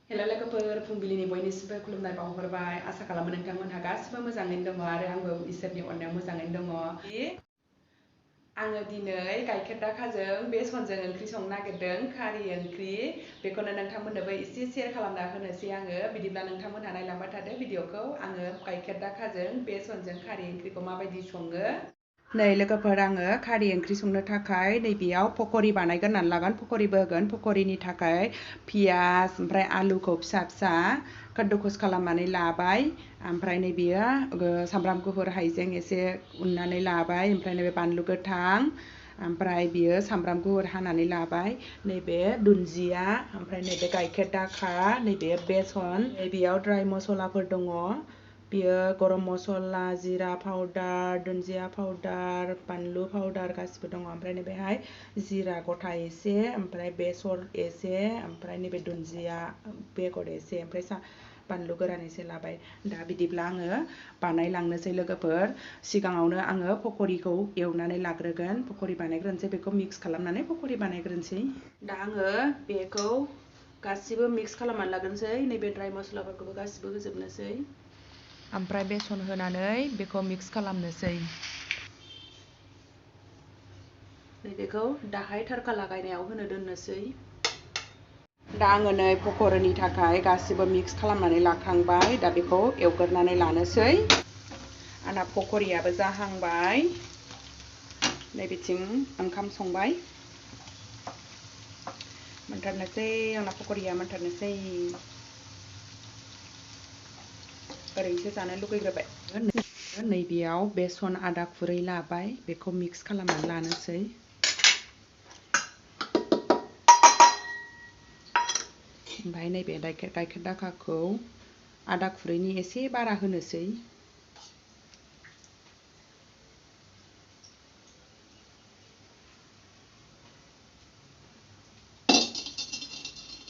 Hello लोगोफोर फुंबिलिनि बयनिसिमबो खुलुमनाय बावहरबाय आसा खालामो नोंथांमोनहा गासिबो मोजाङैनो दङ आरो आंबो इसोरनि अननायाव मोजाङैनो दङ। आङो दिनै गाइखेर दाखाजों बेसनजों ओंख्रि संनो नागिरदों खारि ओंख्रि बेखौनो नोंथांमोननोबो एसे शेयार खालामना होनोसै आङो बिदिब्ला नोंथांमोनहा नायलांबाय थादो भिडिअखौ आङो गाइखेर दाखाजों बेसनजों खारि ओंख्रिखौ माबायदि सङो। नै लोगोफोर आङो खारि ओंख्रि संनो थाखाय नैबेयाव पकरि बानायग्रोनानै लागोन पकरिबो होगोन पकरिनि थाखाय पियाज ओमफ्राय आलुखौ फिसा फिसा कादुकुस खालामनानै लाबाय ओमफ्राय नैबेयो सामब्राम गुफुर हाइजें एसे उननानै लाबाय ओमफ्राय नैबे बानलु गोथां ओमफ्राय बियो सामब्राम गुफुर हानानै लाबाय नैबे दुन्दिया ओमफ्राय नैबे गाइखेर दाखा नैबे बेसन नैबेयाव ड्राइ मसलाफोर दङ बियो गरम मसला जिरा पाउडार दुन्दिया पाउडार बानलु पाउडार गासिबो दङ ओमफ्राय नैबेहाय जिरा गथा एसे ओमफ्राय बेसर एसे ओमफ्राय नैबे दुन्दिया बेगर एसे ओमफ्राय बानलु गोरान एसे लाबाय दा बिदिब्ला आङो बानायलांनोसै लोगोफोर सिगाङावनो आङो पकरिखौ एवनानै लाग्रोगोन पकरि बानायग्रोनोसै बेखौ मिक्स खालामनानै पकरि बानायग्रोनोसै दा आङो बेखौ गासिबो मिक्स खालामनानै लाग्रोनोसै नैबे ड्राइ मस्लाफोरखौबो गासिबो होजोबनोसै ओमफ्राय बेसन होनानै बेखौ मिक्स खालामनोसै नैबेखौ दाहाय थारखा लागायनायाव होनो दोननोसै दा आङो नै पकरिनि थाखाय गासिबो मिक्स खालामनानै लाखांबाय दा बेखौ एवग्रोनानै लानोसै आंना पकरियाबो जाहांबाय नैबेथिं ओंखाम संबाय मोनथारनोसै आंना पकरिया मोनथारनोसै ओरैसो जानो लुगैग्रोबाय नैबेयाव बेसन आदा खुरै लाबाय बेखौ मिक्स खालामनानै लानोसै ओमफ्राय नैबे गाइखेर दाखाखौ आदा खुरैनि एसे बारा होनोसै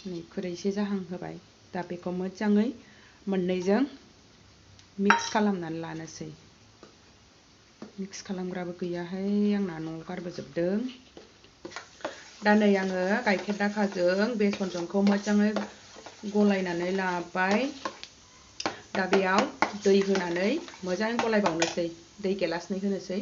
नै खुरैसे जाहां होबाय दा बेखौ मोजाङै मोननैजों मिक्स खालामनानै लानोसै मिक्स खालामग्राबो गैयाहाय आंना न'आव गारबोजोबदों दा नै आङो गाइखेर दाखाजों बेसनजोंखौ मोजाङै गलायनानै लाबाय दा बेयाव दै होनानै मोजाङै गलायबावनोसै दै गेलासनै होनोसै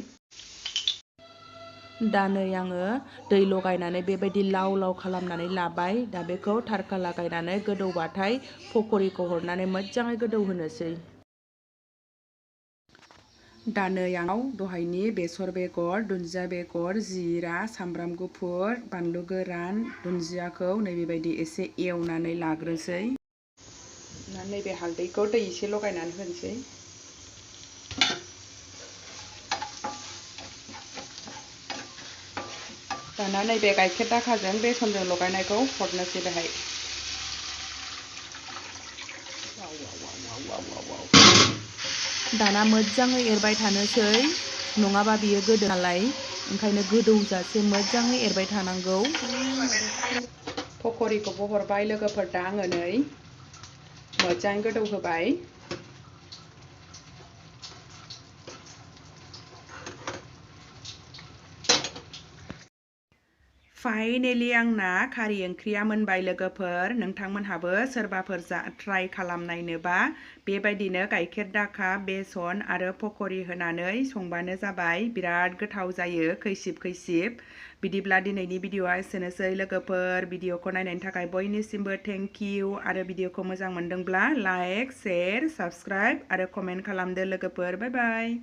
दा नै आङो दै लगायनानै बेबायदि लाव लाव खालामनानै लाबाय दा बेखौ थारखा लागायनानै गोदौबाथाय पकरिखौ हरनानै मोजाङै गोदौ होनोसै दा नै आंनाव दहायनि बेसर बेगर दुन्दिया बेगर जिरा सामब्राम गुफुर बानलु गोरान दुन्दियाखौ नैबेबायदि एसे एवनानै लाग्रोसै नैबे हालदैखौ दै एसे लगायनानै होनोसै दाना नैबे गाइखेर दाखाजों बेसनजों लगायनायखौ हरनोसै बेहाय दाना मोजाङै एरबाय थानोसै नङाबा बियो गोदो नालाय ओंखायनो गोदौजासे मोजाङै एरबाय थानांगौ पकरिखौबो हरबाय लोगोफोर दा आङो नै मोजाङै गोदौ होबाय फाइनेलि आंना खारि ओंख्रिया मोनबाय लोगोफोर नोंथांमोनहाबो सोरबाफोर ट्राइ खालामनायनोबा बेबायदिनो गाइखेर दाखा बेसन आरो पकरि होनानै संबानो जाबाय बिराद गोथाव जायो खैसिब खैसिब बिदिब्ला दिनैनि भिडिअआ एसेनोसै लोगोफोर भिडिअखौ नायनायनि थाखाय बयनिसिमबो थेंक इउ आरो भिडिअखौ मोजां मोनदोंब्ला लाइक शेयार साबस्क्राइब आरो कमेन्ट खालामदो लोगोफोर बाय बाय